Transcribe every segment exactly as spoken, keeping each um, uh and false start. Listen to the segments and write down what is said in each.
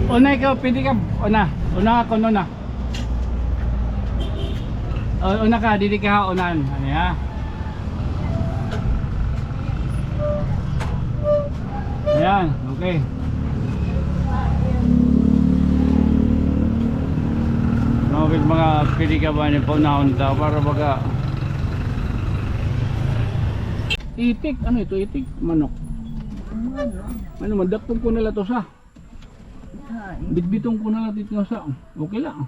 Una ikaw, pwede ka. Una. Una ako, una. O, una ka, didi ka ha, unahan. Ano ya? Ayan, okay. Mga, mga pwede ka ba ni paunahon ta para baga itik, ano ito, itik? Manok. Ano, madakpon ko na la to sa. Bitbiton ko na la dito sa. Okay lang.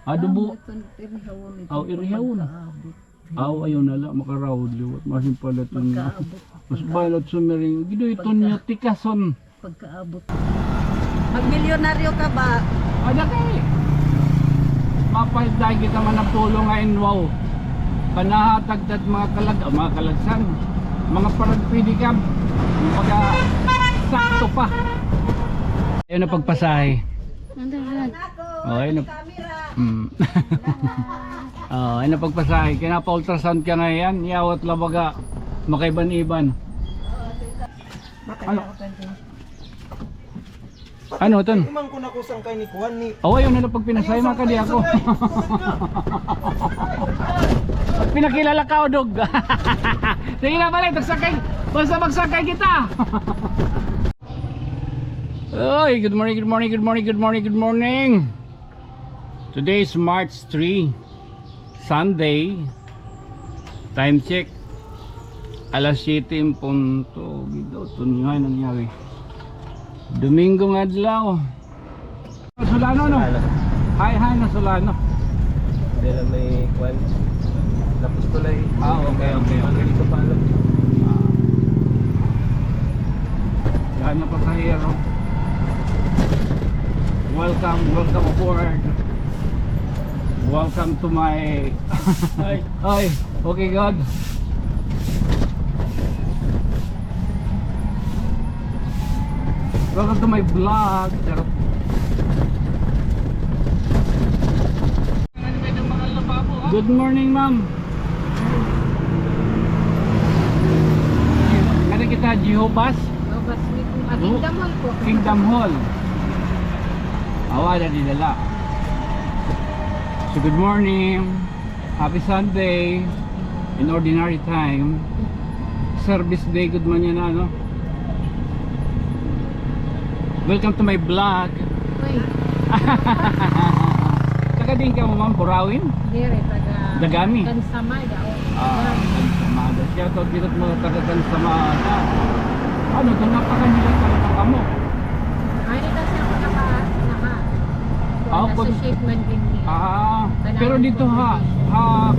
Adobo. Aw, irihawon. Aw, ayaw na la, makarawod liwat. Masin pala ito nga. Mas balat sumiring. Gido ito niya tikason. Pagkaabot. Magmilyonaryo ka ba? Ada kay. Mapaldahan kita man ang pulong nga inwaw. Panahatag tat mga kalag-, ah, mga kalagsan. Mga paragpidikab. Mga sakto pa. Ayaw na pagpasahe. Nandahan. Oh, ayaw na. Hmm. Oh, ayaw na pagpasahe. Kaya napa-ultrasound ka ngayon. Iyawat la baga. Makaiban-iban. Ano? Ano, ton? Iman ko na ko sangkay ni kuan ni. Aw, ayaw na la pagpinasahe, makadi ako. Pinakilala ka, Odog. Sige na, balik, magsakay. Basta magsakay kita. Oy, good morning, good morning, good morning, good morning, good morning. Today is March three, Sunday. Time check, alas siyete en punto. Gido, ito nga nangyari. Domingo nga adlaw. Nasulano, no? Nasulano. Hi, hi, Nasulano. Diri la may kuan. Tapos tulay. Ah, okay, okay, okay. Dito pa lang. Ah. Yan na pasahero. Welcome, welcome aboard. Welcome to my... Hi. Hi. Okay, God. Welcome to my vlog. Charot. Good morning, ma'am. Kada kita Jehovah's? Jehovah's Witness. Ah, Kingdom Hall po. Kingdom Hall. Awa, dali dala. So, good morning. Happy Sunday. In ordinary time, service day gud man yana, no? Welcome to my vlog. Uy. Taga diin kamo, ma'am? Burauen? Diri, taga Dagami. Kansamada, o. Ah, Kansamada. Shout out dito mga taga Kansamada. Ano, ito, napakahirap talaga kamo. Ay, kasi ako naka, naka, Ah, nasa kun- shape man din niya. Ah, pero dito ha, ha,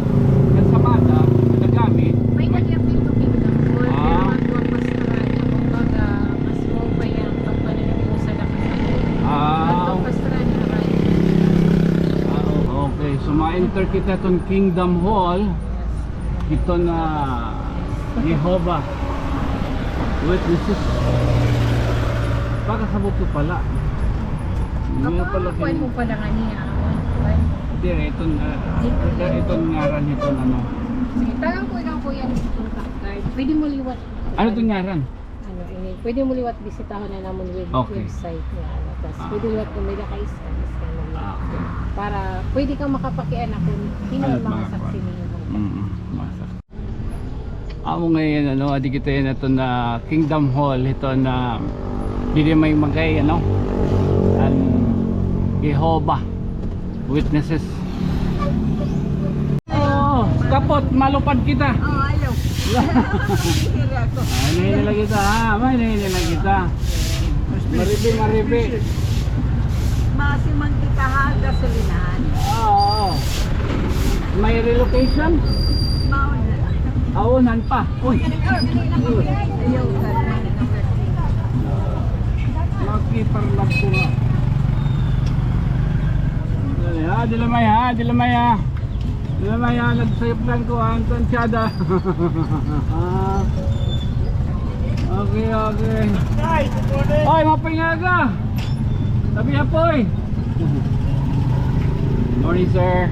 Kansamada, Dagami, may nagyapin to Kingdom Hall, pero ang mga pastoral niya, kumbaga, mas okay ang pagpananaligo sa lakas. Ah. Ang pastoral niya, right? Ah, okay. So, ma-enter kita ton Kingdom Hall. Ito na Jehovah Witnesses. Baka sabot ko pala. Hindi pala kuan mo pala nga niya. Hindi, ito, ah, ito, ito ngaran nito, ano. Sige, tagang ko ikaw, kuya, ng contact card. Pwede mo liwat. Ano itong ngaran? Ano, eh, pwede mo liwat bisitahon na namon web-, website nga, ano, tas pwede liwat kung may naka-scan, scan mo liwat. Ah, okay. Para pwede kang makapakiana kung sino ang mga saksi ninyo. Mm, mga saksi. Amo ngay-an, ano, adi kita yana ton, ah, Kingdom Hall, ito na didi may magay, ano, an Jehovah Witnesses. Oh, kapot, malupad kita. Oh, ayaw. Hihiri ako. Ah, nahihiri lang kita, ha? May nahihiri lang kita. Maripi, maripi. Masiman kita, ha, gasolinahan. Oo, oo. May relocation? Mao na. Aw, nan pa. Uy. Ayaw ka na. Makiparlag ko nga. Dali, ha? Dili may, ha? Dili may, ha? Dili may, ha? Nagsayop lang ko, ha? Ang tansyada. Ah. Okay, okay. Oy, mapingaga. Tabi, Apoy. Morning, sir.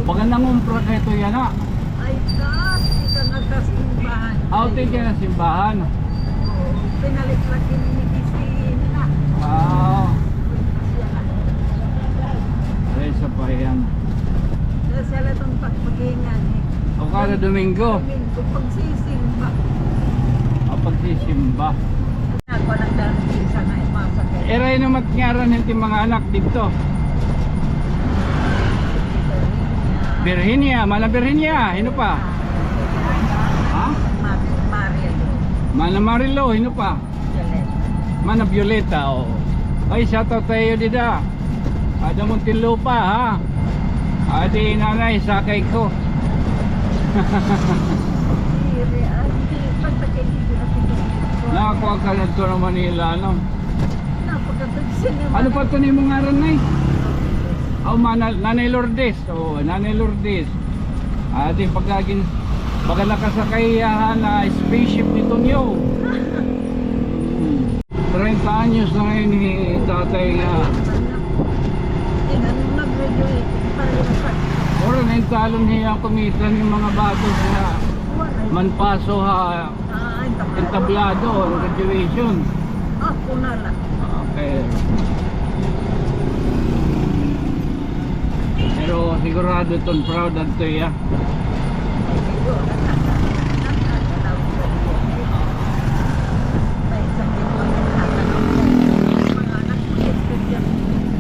Magandang umpra kay ito yana. Ay, God. Nagkasimbahan. Ah, okay, kay nasimbahan. Oo, pinalit lagi ni medisina. Ah. Ay, sa pa yan. Kaya sila itong pagpagingan eh. O, kada Domingo? Domingo, pagsisimba. Ah, pagsisimba. Ako nagdala sa na masakit. Iray na matngaran hin mga anak didto. Virginia, Mana Virginia, hino pa? Ha? Mana Marilo, hino pa? Violeta. Mana Violeta, oo. Ay, shout out sa iyo dida. Ada Muntinlupa, ha? Adi, nanay, sakay ko. Nakakuha ka na ito ng Manila, no? Ano pa ito ni mong ngaran, nay? Oh, Mana-, Nanay Lourdes. Oh, Nanay Lourdes. Adi, pagkagin, baga nakasakay, ah, na spaceship ni Tonyo. Hmm. Treinta anyos na ngayon ni tatay nga. Ora na yung talon niya kumita ng mga bata sa Manpaso ha, entablado, ang graduation. Ako na lang. Okay. Pero sigurado ton proud adto iya.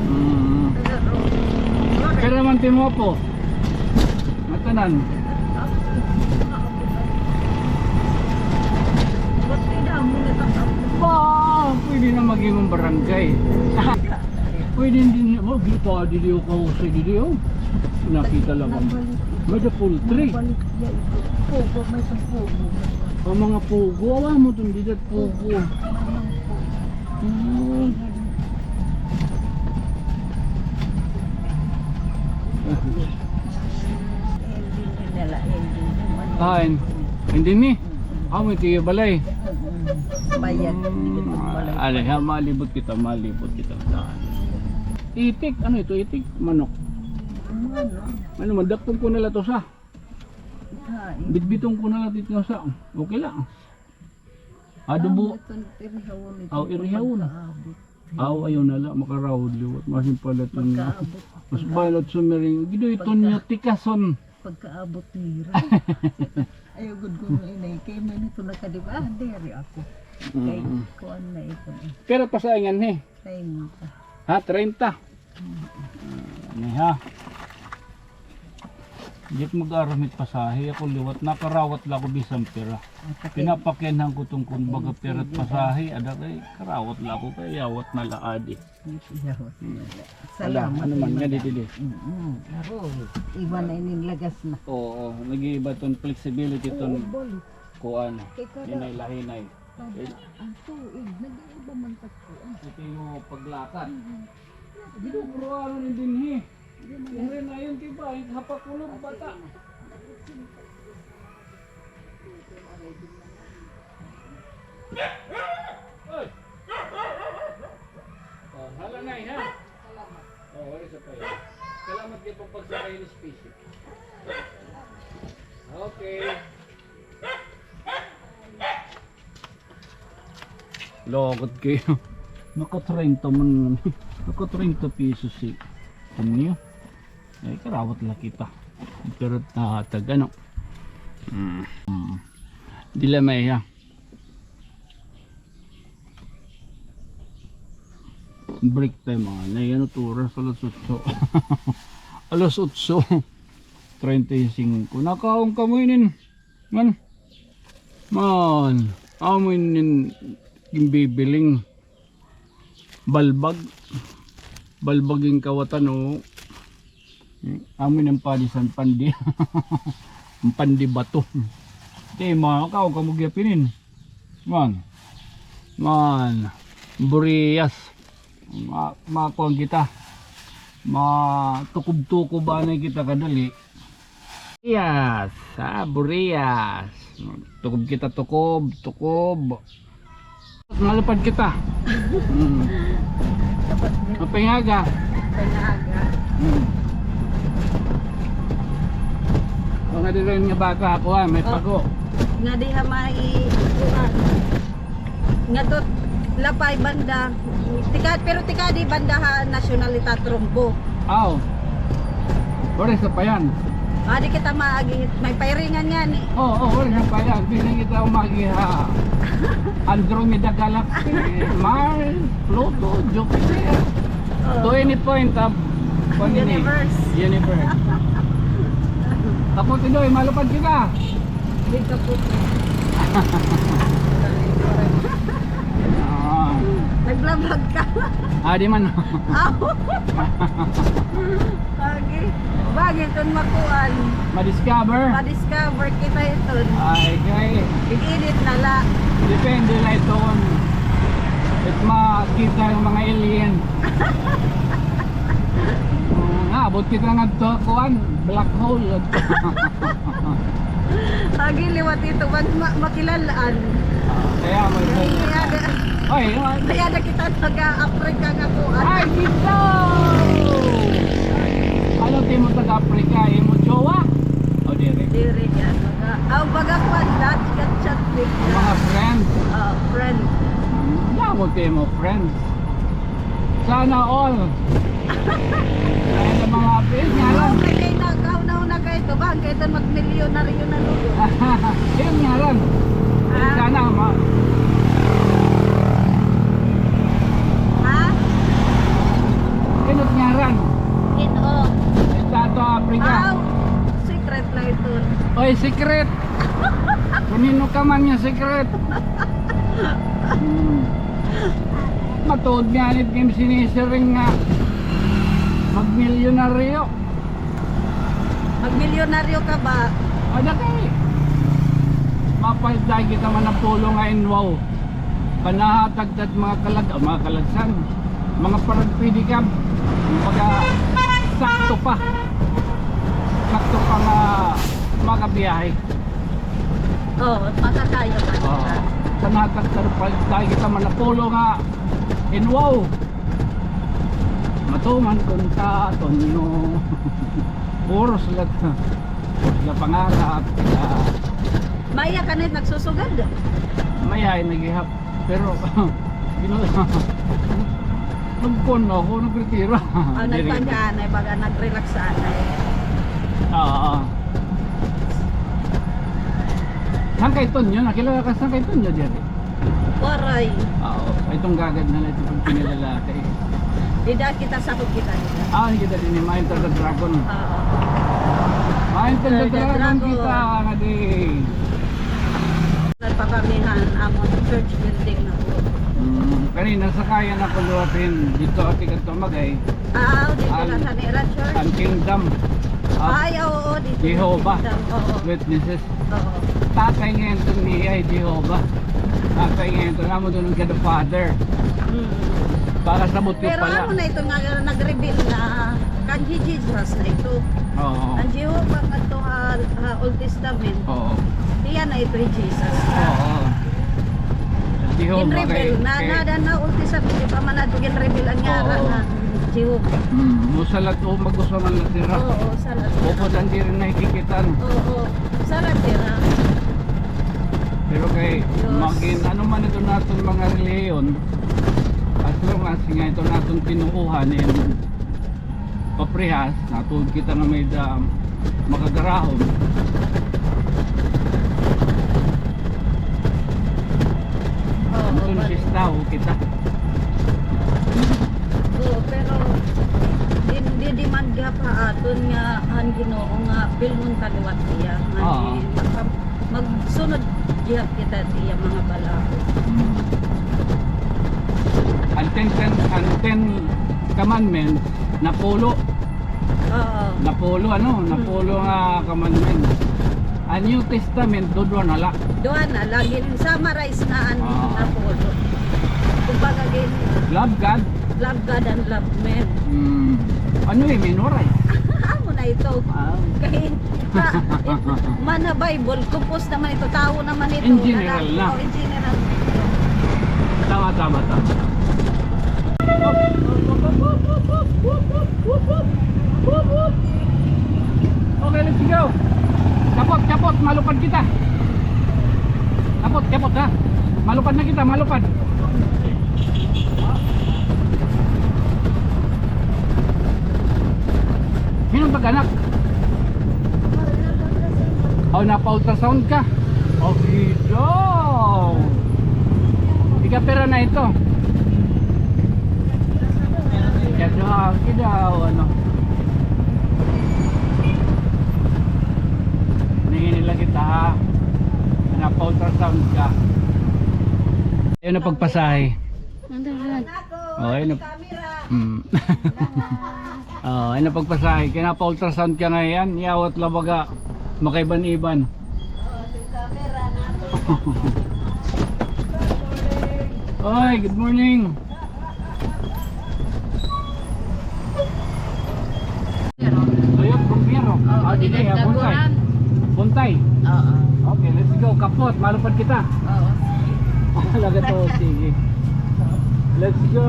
Mm. Pero man timopo. Matanan. Ba, pwede na maging barangay. Pwede din, oh, di pa, di, di ako sa di, di, oh. Nakita lang ako. May the poultry. Pugo, may isang pugo. Ang mga pugo, awa mo dun, di that pugo. Hmm. Ah, in-, hindi ni. Amo ito yung balay. Bayad. Alay, ha, malibot kita, malibot kita. Itik, ano ito, itik? Manok. Ano, madakpon ko na la to sa. Bitbiton ko na la dito sa. Okay lang. Adobo. Aw, irihawon. Aw, ayaw na la, makarawod liwat. Masin pala ito nga. Mas balat sumiring. Gido ito niya tikason. Pagkaabot nira. Ayaw gud ko nga inay. Kay man ito nakadib-, ah, diri ako. Kay kuan na ito eh. Pero pasaingan, he? Treinta. Ha, treinta? Ni ha? Di mag-aramit pasahe. Ako liwat, nakarawat la ako bisan pira. Pinapakianhan ko tong kun baga pira't pasahe. Ada kay karawat la ako kay yawat na la adi. Yawat na la. Salamat. Ano man nga didi. Mm, aroy. Iba na inin lagas na. Oo, nag-iiba ton flexibility ton kuan. Hinay-lahinay. Ang tuig, nag-iiba man pagkuan. Ito yung paglakat. Gido, pero ano rin din, he? Hindi na yun, di ba? Yung hapak ulo, bata. Oy! Oh, hala na, ha? Salamat. Oh, isa pa yun. Salamat kay pagpagsakay ng spaceship. Okay. Lakad kayo. Naka-treinta man. Naka-treinta pesos si Tonyo. Ay, karawat la kita. Pero nahatag, ano? Mm. Mm. Dila may, ha? Break time, mga nay. Ano to oras? Alas otso. Alas otso. Treinta y cinco. Nakaon kamo inin. Man. Man. Amo inin ginbibiling balbag. Balbag in kawatan, o. Amo inin padi san pandi. An pandi bato. Te, makaon kamo gihap inin. Man. Man. Buriyas. Ma-, makuan kita. Matukob-tukob anay kita kadali. Yes, ah, buriyas. Tukob kita, tukob, tukob. Nalupad kita. Mm. Mapangaga. Mapangaga. Mm. Mga Diri nga bata, kuan, may pago. Nga diha may, kuan. Ngadto Lapay banda. Tika, pero tika di banda ha National ita trompo. Aw. Waray sapayan. Adi kita maagi, may pairingan ngani. Oo, oo, waray sapayan. Bisan kita umagi ha Andromeda Galaxy, Mars, Pluto, Jupiter. Oh. To any point of, kuan ini, universe. Universe. Kapote Doy, malupad kita. Di kapote. Ah. Nagla-vlog ka. Ah, di man. Aw. Lagi. Bagay iton makuan. Ma-discover? Ma-discover kita iton. Ay, kay i-edit na la. Depende la iton. It makita yung mga alien. Ah, abot kita ngadto, kuan, black hole. Agi liwat ito, man, ma-, makilal-an. Ah, kaya mo ito. Kaya na, oy, oy. Kaya na kita taga-Africa nga kuan. Ay, dito! Ano it imo taga-Africa? Imo jowa? O, diri. Diri yan. Baga, aw, baga kuan, Dutch, Dutch, Dutch. Mga friend. Ah, friend. Damo it imo friend. Sana all. Ay, na mga apil, ngaran. Oo, kay, kay nagkahuna-huna kay ito ba? Kay ito magmilyonaryo na lugo. Yun, ngaran. Ah. Sana, ma. Ha? Yun, ngaran. Ito. Ito, ato, Africa. Aw, secret na ito. Oy, secret. Kanino ka man nga secret? Hmm. Matuod nga nit nga sinisiring nga magmilyonaryo. Magmilyonaryo ka ba? Ada kay. Mapalday kita man ang pulong nga inwaw. Panahatag tat mga kalag-, ah, mga kalagsan. Mga paragpidikab. Kumbaga, sakto pa. Sakto pa nga makabiyahe. Oo, makakayo pa. Oo. Panatag ta pa tayo kita manapulo nga inwaw. Matuman kun sa aton, no. Puro sila, puro sila pangarap. Ah. Maya ka na nagsusugad? Maya ay naghihap. Pero, you know, nagkuan na ako, nagretiro. Ah, diri nagpangkanay, baga nag-relax anay. Oo. San kay Tonyo? Nakilala ka san kay Tonyo diri? Waray. Oo. Ay, itong gagad na lang, itong pinalalaki. Dida kita, sakop kita dida. Ah, kita din, may Enter the Dragon. Oo. May Enter the Dragon kita, nga di. Nagpakamihan amon church building na po. Mm, kanina sakayan ako liwat hin dito, ati kadto Magay. Ah, dito na sa nira church. An Kingdom of Jehovah Witnesses. Oo. Tatay ngayon ito niya ay Jehovah. Tatay ngayon ito, amo doon ang God the Father. Mm. Para sa butyo pala. Pero amo na ito nga nag-reveal na kan Jesus na ito. Oo. An Jehovah ngadto ha, ha Old Testament. Oo. Iya na ito hi Jesus. Oo. Jehovah. Gin-reveal na, na, na Old Testament, di pa man ato gin-reveal an ngaran na Jehovah. Hmm, usa la to, mag-usa man la sira. Oo, usa la sira. Bukod an diri nakikitan. Oo, usa la sira. Pero kay, magin, ano man ito naton mga relihiyon, as long as nga ito naton tinuohan, eh, paprehas, natuod kita nga may-ada makagarahom. Oo, entonces, tao kita. Oo, pero di, di, di man gihap ha aton nga an Ginoo nga bilngon ta liwat iya, nga magsunod gihap kita sa iya mga balaod. An ten, ten, an ten commandments, napulo. Oo. Napulo, ano? Napulo nga commandments. An New Testament, dudwa na la. Duha na la, gin-summarize na an napulo. Kumbaga, gin- Love God. Love God and love men. Hmm. Ano eh, men, waray? Amo na ito. Ah. Kay, man ha Bible, kupos naman ito, tao naman ito. In general na. Oh, in general. Tama, tama, tama. Okay, let's go. Tapo, Kapot, malupad kita. Kapot, kapot, ha? Malupad na kita, malupad. Hin-o an pag-anak? O, napa-ultrasound ka? Okay daw. Ikapira na ito? Ika daw, ika daw, ano? Nangingin la kita, ha? Napa-ultrasound ka? Ayaw na pagpasahe. Nandun. O, ayaw na. Hmm. O, ayaw na pagpasahe. Kay napa-ultrasound ka ngay-an. Yawat la baga makaiban-iban. Oy, good morning. Tuyok, bumbero. Oo, ah, dili, dili, ah, buntay. Daguran. Buntay. Oo. Okay, let's go. Kapot, malupad kita. Oo. Talaga to, sige. Let's go.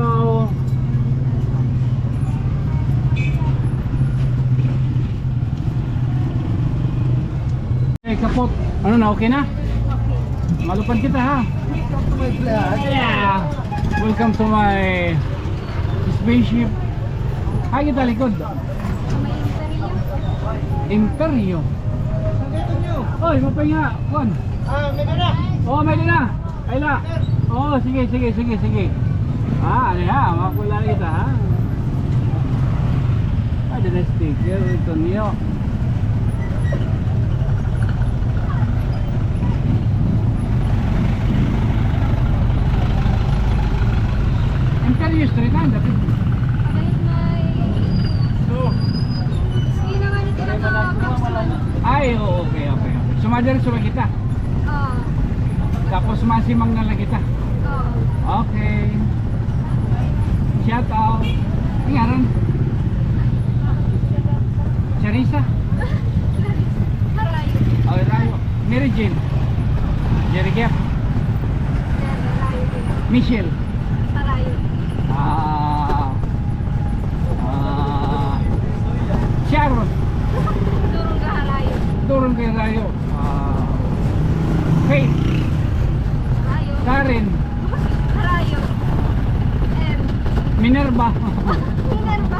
Hey, kapot. Ano na, okay na? Malupad kita, ha? Yeah. Welcome to my spaceship. Ay, kita likod. Imperyo. Oy, mapay nga, kuan. Ah, may na. Oh, may na. Ay, la. Oo, sige, sige, sige, sige. Ah, ano ha? Makula kita, ha? Ay, dala sticker. Ito niyo. Imperyo Street, ha? Dapit. Ay, may. So. Sige naman ito na mga kapsul. Ay, oo, okay, okay, okay. Sumali na kita. Oo. Tapos masimang na la kita. Oo. Okay. Shout out. Ano ngaran? Charissa? Harayo. Oh, Harayo. Mary Jane. Jerry Jeff. Harayo. Michelle. Harayo. Ah. Ah. Sharon. Durong ka Harayo. Durong ka Harayo. Ah, Faith. Harayo. Karen. Harayo. Em. Minerva. Minerva.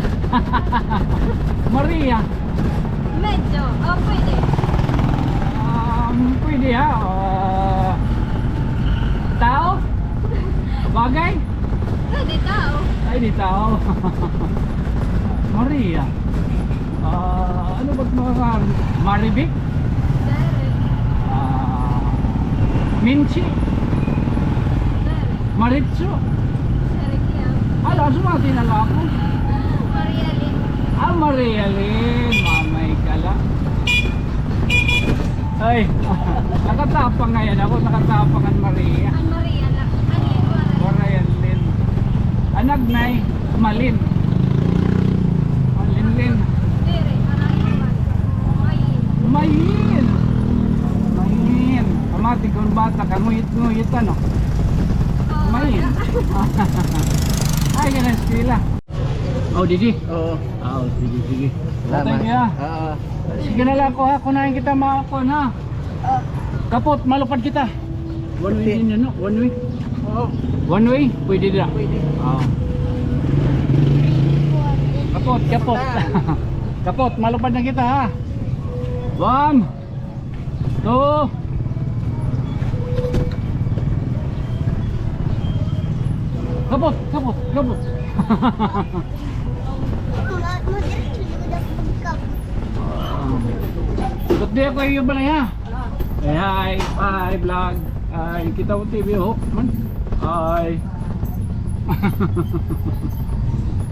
Maria. Medyo. Oh, pwede. Um, pwede, ha? Ah, tao? Bagay? Pwede tao. Ay, di tao. Maria. Ah, ano ba't mga ngar-, Marivic? Derek. Ah, Minchi? Derek. Maritso? Derek yan. Ala, sumati na la ako. Maria Lynn. Ah, Maria Lynn. Mamay ka la. Ay, nakatapang ngay-an ako, nakatapang an Maria. An Maria la. Ano yun? Waray. Waray an Lynn. An Agnay, Malin. Malinlin. Diri, Maray, Maray. Mayin. Mayin. Mayin. Pamati kon bata ka, nguyit-nguyit, ano? Oo. Mayin. Ay, ka na eskwela. Oh, didi? Oo. Ah, oh, sige, sige. Salamat. Thank you, ha. Oo. Sige na la ako, ha. Kunain kita, mga kuan, ha. Ah. Kapot, malupad kita. One way din yan, no? One way. Oo. One way? Pwede dira. Pwede. Oo. Kapot, kapot. Kapot, malupad na kita, ha. One. Two. Kapot, kapot, kapot. Ba't di ako iyo balay, ha? Eh, hi, hi, vlog. Hi, kita mo T V, ho, man. Hi.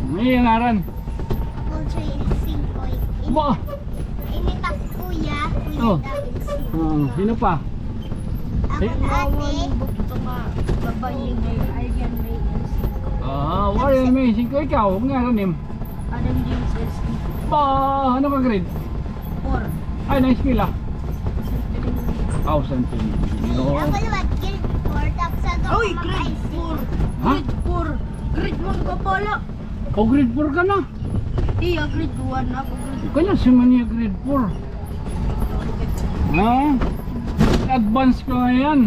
Ano yung ngaran? Ako, Tracy Boy. Ba? Ini pa, kuya, kuya. Oh. David. Oo, sino pa? Ako, eh, ate. Bukto nga, babae, may alien, may insect. Ah, wala, may insect. Ikaw, ang ngaran nimo? Adam James S P. Ba, ano ka grade? Four. Ay, na eskwela? Centenary. Aw, Centenary. Ako naman, grade four, tapos ako. Oy, grade four. Ha? Grade four. Grade one ka pala. O, grade four ka na? Iya, grade one. Ako grade four. Kanya si Mania grade four. Ha? Advance ka ngayon.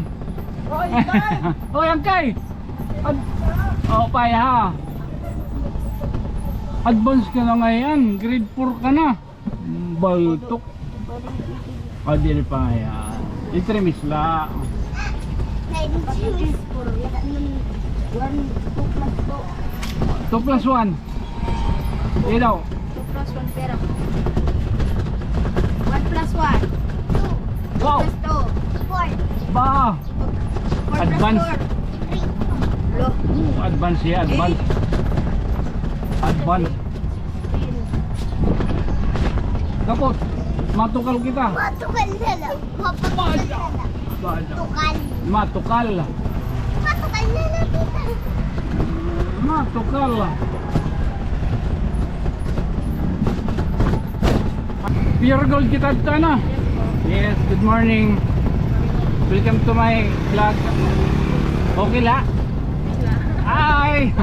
Oy, Angkay! Ad- oh, pay ha. Advance ka na ngayon. Grade four ka na. Baltok. Ah, diri pa yan. Itrimis la. Two plus one. Ilaw. Two plus one, pera? One plus one. Two. Wow. Plus two. Four. Ba. Four plus four. Advance. Three. Lo. Advance, ya, advance. Advance. Kapot. Matukal kita. Matukal na lang. Matukal na lang. Matukal. Matukal. Matukal na lang kita. Matukal. Pure gold kita dito, ano? Yes, good morning. Welcome to my vlog. Okay la? Hi!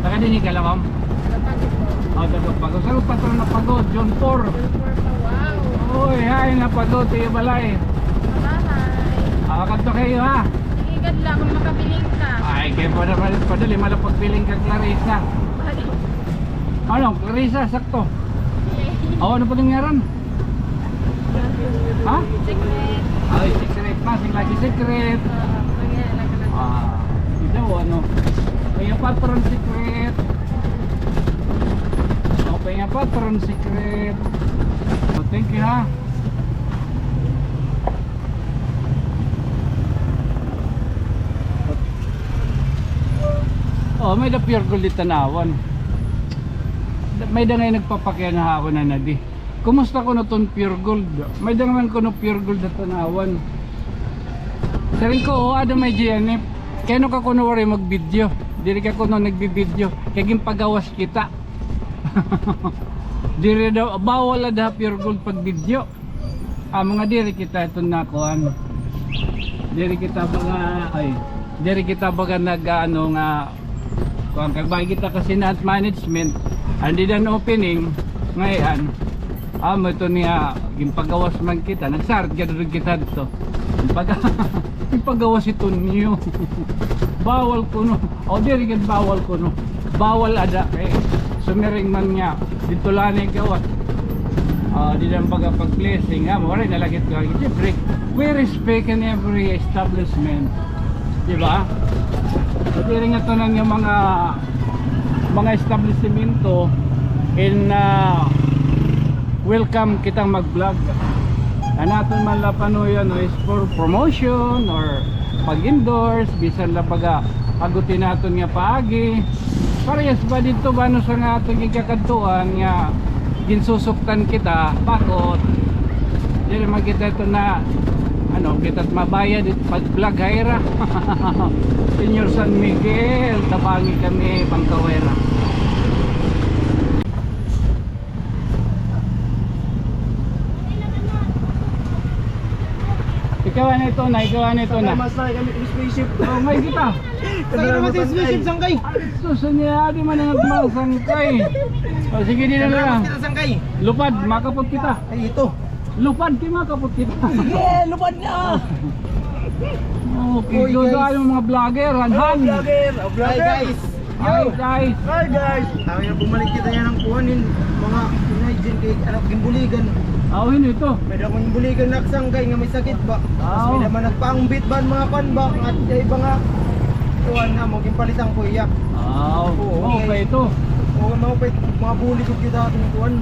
Taga dinhi ka la, ma'am? Napagod po. Oh, taga Pagod. Saan pa ito Napagod? Zone four. Zone four pa, wow. Oy, hi, Napagod, iyo balay. Bye-bye. Ah, kadto kayo, ha? Sige, kadto la kung makabiling ka. Ay, kaya pa naman, padali, malapagbiling ka, Clarissa. Ano, Clarissa, sakto. Yay. Oh, ano pa itong ngaran? Ha? Secret. Ay, secret pa, sing lagi secret. Oo, lagi, lagi, lagi. Ah, ito, ano? Kaya patron secret. Okay nga, patron secret. So, thank you, ha. Oh, may-ada Pure Gold di Tanauan. May-ada ngay nagpapakiana ha akon na nadi. Kumusta kuno ton Pure Gold? May-ada man kuno Pure Gold ha Tanauan. Siring ko, o, ada may G N F. Kay ano ka kuno waray mag-video? Diri ka kuno nagbi-video. Kay ginpagawas kita. Diri daw, bawal ada ha Pure Gold pag-video. Ah, mga diri kita ito na kuan. Diri kita baga, ay, diri kita baga nag, ano nga, kuan, kay baga kita kasi na management. Andi dan opening, ngay-an. Ah, mo ito niya, ginpagawas man kita. Nagsarad ka doon kita dito. Ginpaga-, ginpagawas ito niyo. Bawal kuno. O, diri gid bawal kuno. Bawal ada kay sumiring man nga didto la ni gawas. Ah, di lang baga pag-blessing, ha, mao ray nalagit ka. Siyempre, we respect in every establishment. Di ba? So, diri nga tanan nga mga, mga establisimento in, ah, welcome kitang mag-vlog. An aton man la panuyon, no, is for promotion or pag-endorse, bisan la baga aguti naton nga paagi. Parehas ba didto ba, no, sa nga aton gikakadtuan nga ginsusuktan kita, bakot. Diri man kita ito na, ano, kita mabayad it pag-vlog ha ira. Señor San Miguel, tabangi kami, Pangkawera. Ikaw ano ito na, ikaw ano ito na. Mas na kami spaceship. Oh, may kita. Sangkay naman sa spaceship, sangkay. Ay, ito sa niya, di man ang mga sangkay. O, sige, di na lang. Sangkay. Lupad, makapot kita. Ay, ito. Lupad, di makapot kita. Sige, lupad na. Okay, uy, guys. Doon tayo, mga vlogger, Ranhan. Hello, vlogger. Oh, vlogger. Hi, guys. Hi, guys. Hi, guys. Kami na bumalik kita yana nga kuan hin mga inay dyan kay anak ginbuligan. Ah, hin ito. May dako ginbuligan na sangkay nga may sakit ba. Ah, tas may naman nagpaangbit ba mga kuan ba. At kay iba nga kuan na mo, ginpalitan ko iya. Ah, oo, okay ito. Oo, mga pay, mga bulig ko kita ating kuan.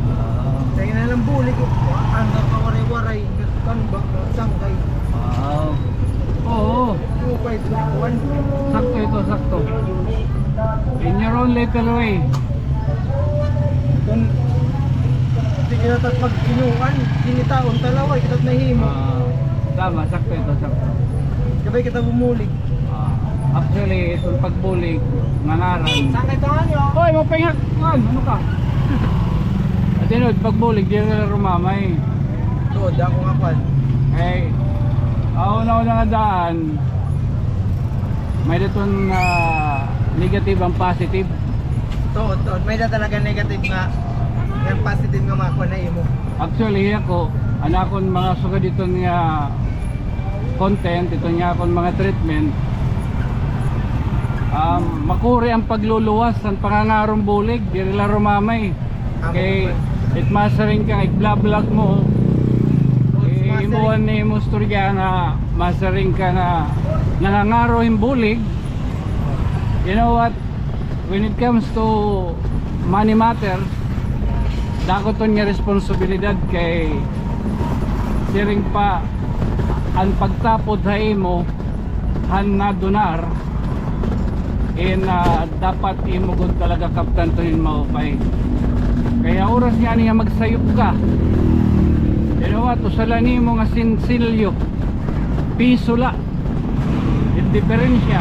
Ah. Kaya na lang bulig ko. Ang nakawaray-waray. Kan ba? Sangkay. Wow. Oo. Two five one. Sakto ito, sakto. In your own little way. Kun di kita pagkinuan, kinitaon talaway, kita nahimo. Ah, tama, sakto ito, sakto. Kabay kita bumulig. Ah, actually, itong pagbulig, nga ngaran. Saan kayo ito nga nyo? Hoy, mapingak! Kuan, ano ka? At yun, pagbulig, di na rumamay. Tuod, ako nga, kuan. Eh, ah, una-una nga daan, may daton, ah, negative ang positive. Tuod, tuod. May da talaga negative nga. An positive nga makuha na imo. Actually, ako, an akon mga sugad iton nga content, iton nga akon mga treatment, um, makuri an pagluluwas, an pangangaron bulig, diri la rumamay. Kay it masiring ka, igblablag mo, imuhan ni mo istorya nga masiring ka nga nangangaro hin bulig. You know what? When it comes to money matter, dako ton nga responsibilidad kay siring pa an pagtapod ha imo han nadonar, in, ah, dapat imo gud talaga kabtan ton hin maupay. Kay ha oras ngani nga magsayop ka, you know what, usa la nimo nga sinsilyo, piso la. It diperensya,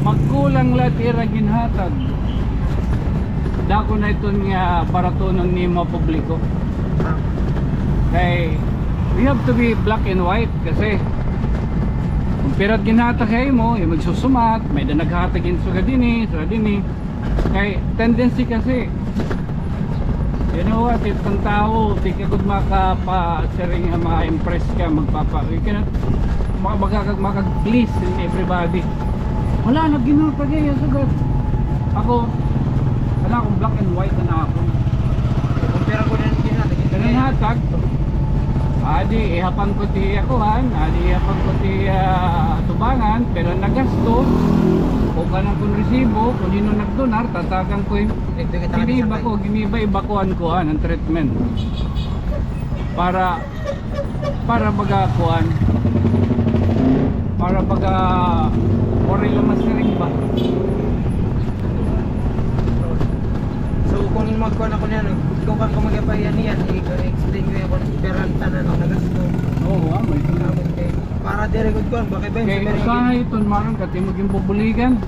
magkulang la it ira ginhatag. Dako na iton nga baratonon nimo ha publiko. Kay we have to be black and white kasi kung pira it ginhatag ha imo, imo igsusumat, may-ada naghatag hin sugad dinhi, sugad dinhi. Kay tendency kasi, you know what, it an tawo, di ka gud makapasiring nga ma-impress ka, magpapa-, you cannot, maka-, maka-, maka-please in everybody. Wala, nagginhatag, eh, sugad. Ako, wala akong black and white na ako. Pero kung ano ginhatag, adi, ihapan ko ti, ah, kuan, adi, ihapan ko ti, ah, atubangan, pero nagasto, o kanan kon resibo, kung hin-o nagdonar, tatagan ko hin-o. Giniba ko, giniba-iba ko an kuan, an treatment. Para, para baga kuan, para baga waray la masiring ba. So, kung magkuan ako niyan, ikaw kan ko magpahiya niyan, i-explain ko yan kung pira an tanan nga nagasto. Oo, ah, may ito na. Para diri gud kuan, baka ba yung kay sa usahay iton, maaram ka, ti mo ginbubuligan.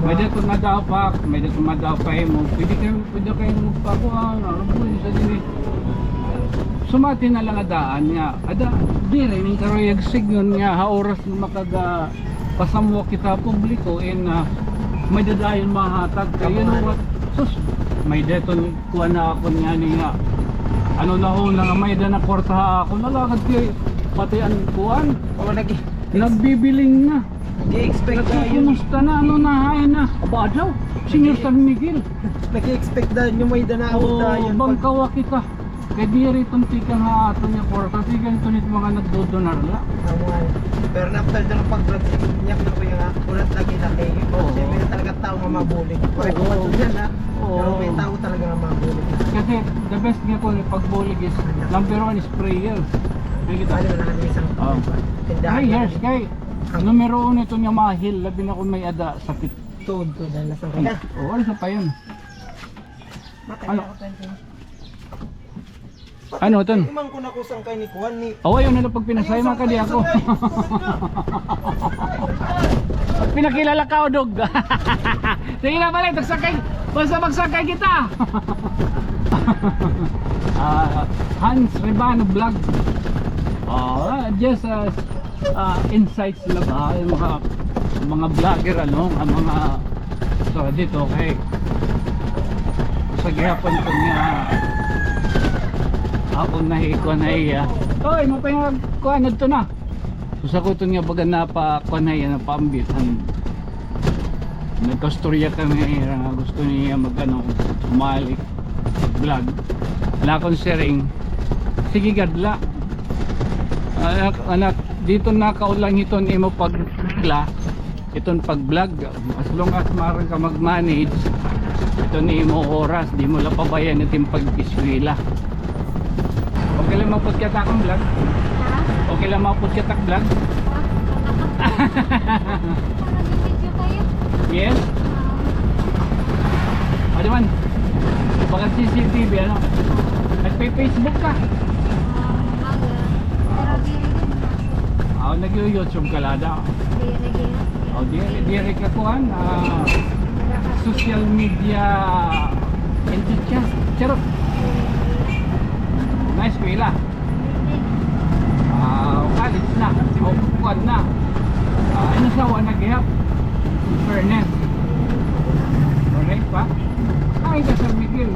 May-ada iton madapak, may-ada iton madapak mo. Pwede kayo, pwede kayo magpakuha, ano, ano po yung sa dili. Sumati na lang adaan nga, ada, diri, ning karuyag sidngon nga, ha oras nga makaga-, pasamwa kita publiko, in, ah, may-ada dayon mahatag. Kay, you know what? Sus, may-ada iton kuan na ako niyan nga. Ano na ho, na nga may-ada na kwarta ha ako, nalakad kay pati an kuan. O, nag-, nagbibiling na. Nag-i-expect dayon. Nagkukumusta na, ano na, hain na. Aba, daw, Señor San Miguel. Nag-i-expect dayon nga may-ada na ako dayon. Bangkawa kita. Kay diri iton tikang ha aton nga kwarta, tikang iton it mga nagdodonar la. Tama. Pero after doon ang pag-vlog, nyak na ko yung, ah, kunat lagi na kay, oo, siyempre talaga tao nga mabulig. Correct. Oo. Yan, ha? Oo. Pero may tao talaga nga mabulig. Kasi the best nga ko, pagbulig is number one is prayer. May kita. Ano na, ano isang tindahan. Prayers, kay numero uno ito nga mahil, labi na kung may ada, sakit. Tuod, tuod, ano sa kanya? Oo, ano sa pa yun? Ano? Ano, ton? Iman ko na ko sangkay ni kuan ni. Aw, ayaw na lang pagpinasay, ayaw, makadi sangkay, ako. Sangkay. Pinakilala ka, Odog. Sige na, balik, magsakay. Basta magsakay kita. Ah, Hans Ribano Vlog. Oh, just, uh, ah, insights la ba, yung mga, mga vlogger, ano, ang mga, so, dito, kay, sa gihapon ko niya, ako na ikuha na iya. Oy, mo pa yung kuha na ito na. So, sa kuton nga baga napakuha na iya, napaambit, an-, nagkaistorya kami, ah, gusto niya mag-ano, umalik, vlog. Lakon siring, sige, gadla. Anak, anak, dito nakaulang iton imo pagla, iton pag-vlog. As long as maaram ka mag-manage, iton imo oras, di mo la pabayan iton pag-eskwela. Okay lang mapod kita akon vlog? Ha? Okay lang mapod kita vlog? Ha? Nag-video kayo? Yes? Ah. Ano man? Baka C C T V, ano? Nagpe-Facebook ka? Ah, baga. Pero diri din na. Ah, nag-YouTube ka la daw. Diri, diri. O, diri, diri ka kuan, ah, social media enthusiast. Charot. Naeskwela. Ah, college na. O, kuan na. Ah, inasawa na gihap. In fairness. Correct pa? Ay, ka San Miguel.